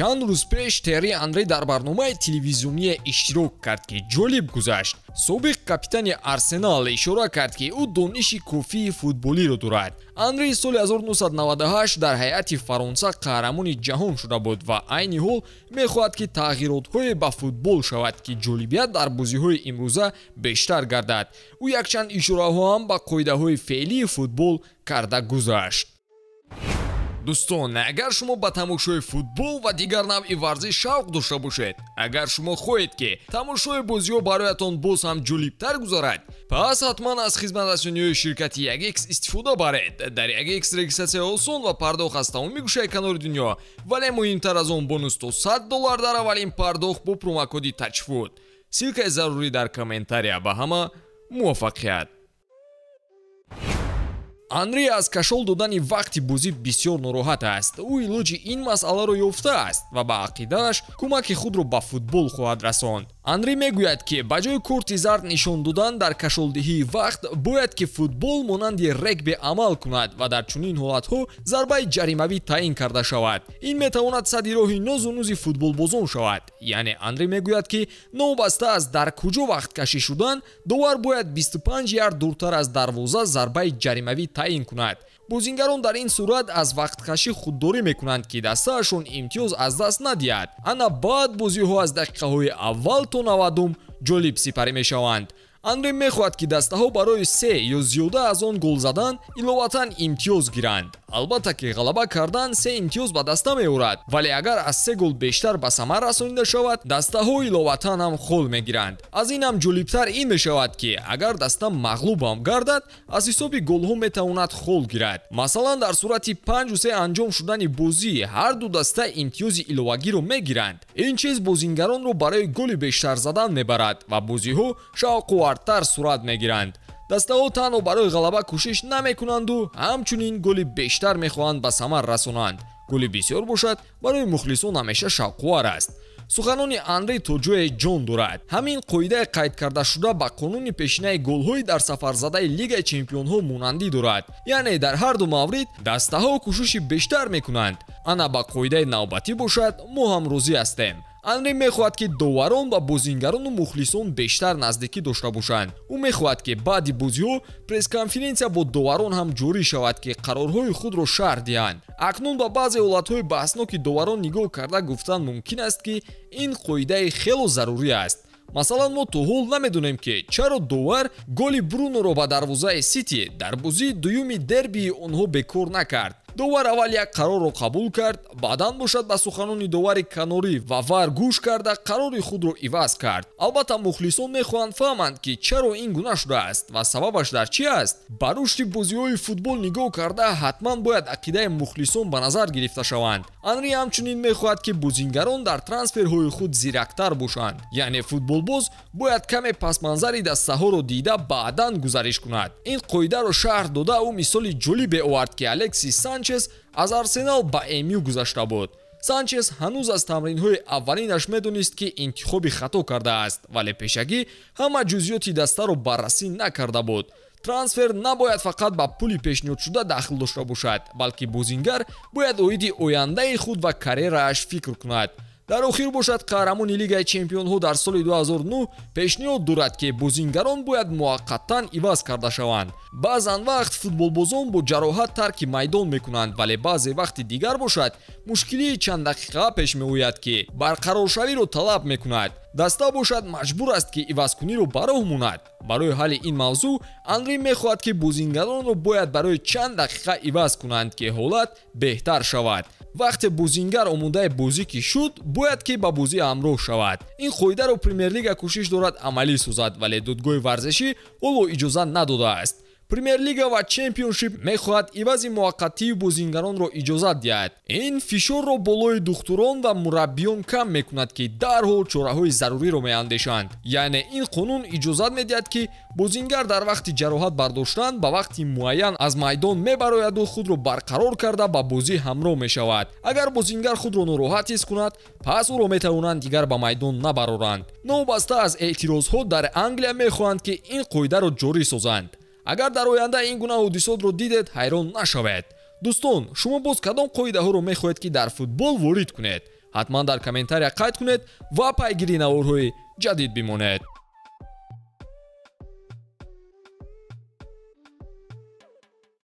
Чанд рӯз пеш Терри Анри дар барномаи телевизионие иштирок кард, ки ҷолиб гузашт. Собиқ капитани Арсенал ишора кард, ки ӯ дониши кофии футболиро дорад. Анри соли 1998 дар ҳайати Фаронса қаҳрамони ҷаҳон шуда буд ва айни ҳол мехоҳад, ки тағйиротҳое ба футбол шавад, ки ҷолибият дар бозиҳои имрӯза бештар гардад. Ӯ якчанд ишораҳо ҳам ба қоидаҳои феълии футбол карда гузашт. Дӯстон, агар шумо ба тамошои футбол ва дигар навъи варзиш шавқ дошта бошед, агар шумо хоҳед, ки тамошои бозиҳо бароятон боз ҳам ҷолибтар гузарад, пас ҳатман аз хизматрасониҳои ширкати 1x истифода баред. Дар 1x регистратсия осон ва пардохт аз тамоми гӯшаи канори дунё, вале муҳимтар аз он бонус то $100 дар аввалин пардохт бо промокоди TAJFOOT. Ссылкаи зарурӣ дар комментария. Ба ҳама муваффақият! Анри аз кашол додани вақти бозӣ бисёр нороҳат аст. Ӯ илоҷи ин масъаларо ёфтааст ва ба ақидааш кӯмаки худро ба футбол хоҳад расонд. Анри мегӯяд, ки ба ҷои корти зард нишон додан дар кашолдиҳии вақт бояд ки футбол монанди регби амал кунад ва дар чунин ҳолатҳо зарбаи ҷаримавӣ таъин карда шавад. Ин метавонад садди роҳи нозу нузи футболбозон шавад. Яъне Анри мегӯяд, ки новобаста аз дар куҷо вақт кашӣ шудан, довар бояд 25 ярд дуртар аз дарвоза зарбаи ҷаримавӣ таъин кунад. Бозингарон дар ин сурат аз вақткашӣ худдорӣ мекунанд, ки дастаашон имтиёз аз даст надиҳад. Ана баъд бозиҳо аз дақиқаҳои аввал то 90-ум ҷолиб сипарӣ мешаванд. Анри мехоҳад, ки дастаҳо барои се ё зиёда аз он гол задан иловатан имтиёз гиранд. Албатта ки ғалаба кардан се имтиёз ба даста меорад, вале агар аз се гол бештар ба самар расонида шавад, дастаҳо иловатан ҳам хол мегиранд. Аз ин ҳам ҷолибтар ин мешавад, ки агар даста мағлуб ҳам гардад, аз ҳисоби голҳо метавонад хол гирад. Масалан, дар сурати 5-3 анҷом шудани бозӣ ҳар ду даста имтиёзи иловагиро мегиранд. Ин чиз бозингаронро барои голи бештар задан мебарад ва бозиҳо шавқовартар сурат мегиранд. Дастаҳо танҳо барои ғалаба кӯшиш намекунанду ҳамчунин голи бештар мехоҳанд ба самар расонанд. Голи бисёр бошад барои мухлисон ҳамеша шавқовар аст. Суханони Анри то ҷое ҷон дорад. Ҳамин қоидаи қайд кардашуда ба қонуни пешинаи голҳои дар сафарзадаи Лигаи чемпионҳо монандӣ дорад. Яъне дар ҳар ду маврид дастаҳо кӯшиши бештар мекунанд. Ана ба қоидаи навбатӣ бошад, мо ҳам розӣ ҳастем. Анри мехоҳад, ки доварон ба бозингарону мухлисон бештар наздикӣ дошта бошанд. Ӯ мехоҳад, ки баъди бозиҳо пресс-конференсия бо доварон ҳам ҷорӣ шавад, ки қарорҳои худро шарҳ диҳанд. Акнун ба баъзе ҳолатҳои баҳсноки доварон нигоҳ карда гуфтан мумкин аст, ки ин қоидаи хело зарурӣ аст. Масалан, мо то ҳол намедонем, ки чаро довар голи Бруноро ба дарвозаи Сити дар бозии дуюми дербии онҳо бекор накард. Довар аввал як қарорро қабул кард, баъдан бошад ба суханони довари канорӣ ва вар гӯш карда қарори худро иваз кард. Албатта мухлисон мехоҳанд фаҳманд, ки чаро ин гуна шудааст ва сабабаш дар чӣ аст. Ба рушди бозиҳои футбол нигоҳ карда ҳатман бояд ақидаи мухлисон ба назар гирифта шаванд. Анри ҳамчунин мехоҳад, ки бозингарон дар трансферҳои худ зирактар бошанд. Яъне футболбоз бояд каме пасманзари дастаҳоро дида баъдан гузариш кунад. Ин қоидаро шарҳ дода ӯ мисоли ҷолибе овард, ки Алексис Санчес аз Арсенал ба МЮ гузашта буд. Санчес ҳанӯз аз тамринҳои аввалинаш медонист, ки интихоби хато кардааст, вале пешакӣ ҳама ҷузъиёти дастаро баррасӣ накарда буд. Трансфер набояд фақат ба пули пешниҳодшуда дахл дошта бошад, балки бозингар бояд оиди ояндаи худ ва карьерааш фикр кунад. Дар охир бошад, қаҳрамони Лигаи чемпионҳо дар соли 2009 пешниҳод дорад, ки бозингарон бояд муваққаттан иваз карда шаванд. Баъзан вақт футболбозон бо ҷароҳат тарки майдон мекунанд, вале баъзе вақти дигар бошад мушкилии чанд дақиқа пеш меояд, ки барқароршавиро талаб мекунад. Даста бошад маҷбур аст, ки ивазкуниро ба роҳ монад. Барои ҳалли ин мавзӯъ Анри мехоҳад, ки бозингаронро бояд барои чанд дақиқа иваз кунанд, ки ҳолат беҳтар шавад. Вақте бозингар омодаи бозӣ ки шуд, бояд ки ба бозӣ ҳамроҳ шавад. Ин қоидаро Премер-лига кӯшиш дорад амалӣ созад, вале додгоҳи варзишӣ ҳоло иҷоза надодааст. Премер-лига ва Чемпионшип мехоҳад ивази муваққатии бозингаронро иҷозат диҳад. Ин фишорро болои духтурон ва мураббиён кам мекунад, ки дарҳол чораҳои заруриро меандешанд. Яъне ин қонун иҷозат медиҳад, ки бозингар дар вақти ҷароҳат бардоштан ба вақти муайян аз майдон мебарояду худро барқарор карда ба бозӣ ҳамроҳ мешавад. Агар бозингар худро нороҳат ҳис кунад, пас ӯро метавонанд дигар ба майдон набароранд. Новобаста аз эътирозҳо дар Англия мехоҳанд, ки ин қоидаро ҷорӣ созанд. Агар дар оянда ин гуна ҳодисотро дидед, ҳайрон нашавед. Дӯстон, шумо боз кадом қоидаҳоро мехоҳед, ки дар футбол ворид кунед? Ҳатман дар комментария қайд кунед ва пайгири наворҳои ҷадид бимонед.